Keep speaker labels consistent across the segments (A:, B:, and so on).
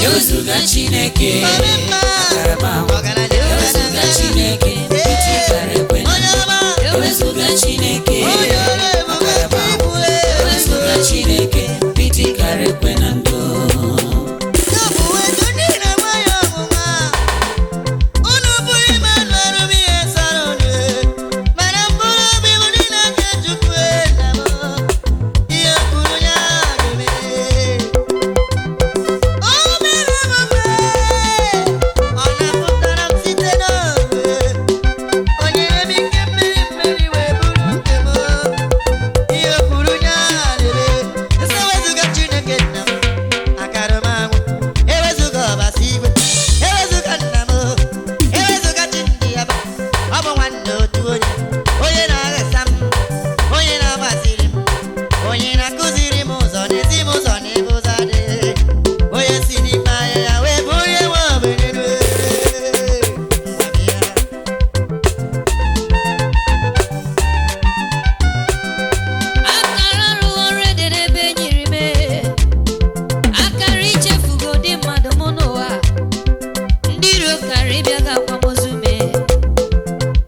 A: Ewezuga Chineke, akara m anwụ. Ewezuga Chineke, iti kara ekwe na ndụ. Ewezuga Chineke, akara m anwụ. Ewezuga Chineke, iti kara ekwe na ndụ.
B: Akara rụrụ ọrụ edere ebe nyiri mee. Akara ichefugo ndị mmadụ mụ n'ụwa. Ndị iro kara ịbịa ga akwamozu mee.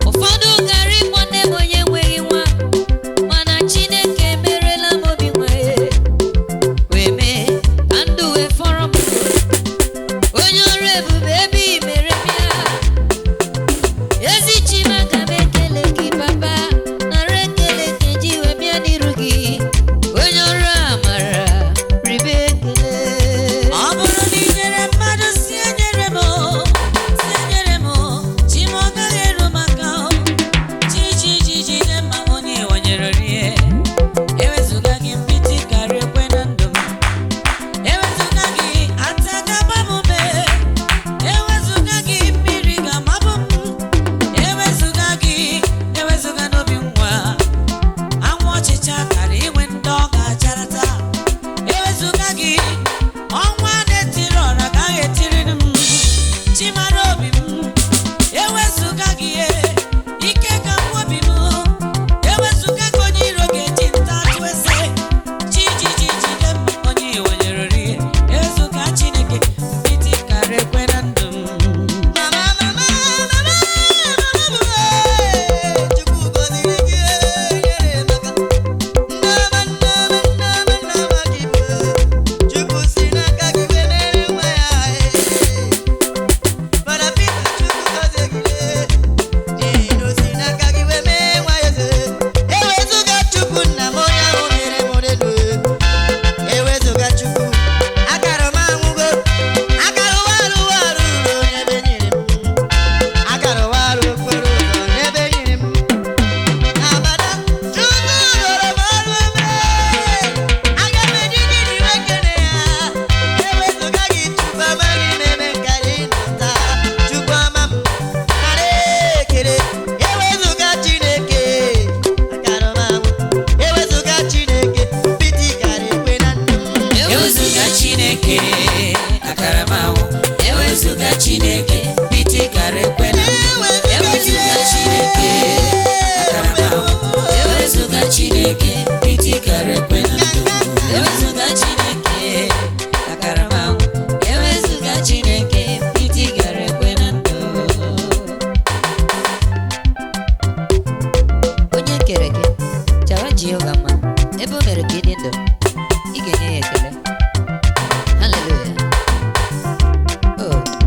B: Ụfọdụ gara ịkpọ nne m onye enweghị nwa, mana Chineke emerela m obi nwee, wee mee ka ndụ wee fọrọ m. Onye ọrụ ebube ebe i mere m ya. Ezi Chima, aga m ekele gị, papa. Nara ekele ka eji wee bịa n'iru gị. Onye ọrụ amara, ribe ekele.
A: Ọ bụrụ na ị nyere mmadụ, si enyere m o, si enyere m o, chi m ọ gaghị eru maka o. Chi chi ji jide mma onye wanyere rie. Ewezuga gị, mpịtị karịa ekwe na ndụ m. Ewezuga gị, ata ga-agba m ume. Ewezuga gị, mmiri ga-amabụ m. Ewezuga gị, ewezuga n'obi nwa. Anwụ ọchịcha kara inwe ndị ọ ga-acharata. Ewezuga gị, ọnwa na-etiri ọra gaghị etiri m. Chimara obi m, ewezuga gị, ike ka m obi m. Ewezuga gị, onye iro ga-eji nta atụ ese. Chi ji ji jide m, onye iwenyere rie. Ewezuga Chineke, mpịtị kara ekwe na ndụ m.
C: Ewezuga Chukwu, akara m anwụgo, akara ụwa arụwa arụrụ n'ebe nyere m, akara ụwa arụ okporo ụzọ n'ebe nyere m. Abada, Chukwu rụrụ m ọrụ ebe, aga m eji gịnị wee kene ya? Ewezuga gị, Chukwu, amaghị m ebe nkarị nọta. Chukwu ọma m, nara ekele. Ewezuga Chineke, akara m anwụ. Ewezuga Chineke, mpịtị gara ekwe na ndụ m.
A: Ewezuga Chineke, akara m anwụ. Ewezuga Chineke, mpịtị kara ekwe na ndụ. Ewezuga Chineke, akara m anwụ. Ewezuga Chineke, mpịtị kara ekwe na ndụ. Ewezuga Chineke, akara m anwụ. Ewezuga Chineke, mpịtị kara ekwe na ndụ.
B: Onye kere gị, chara Jehova mma ebe o mere ka ị dị ndụ.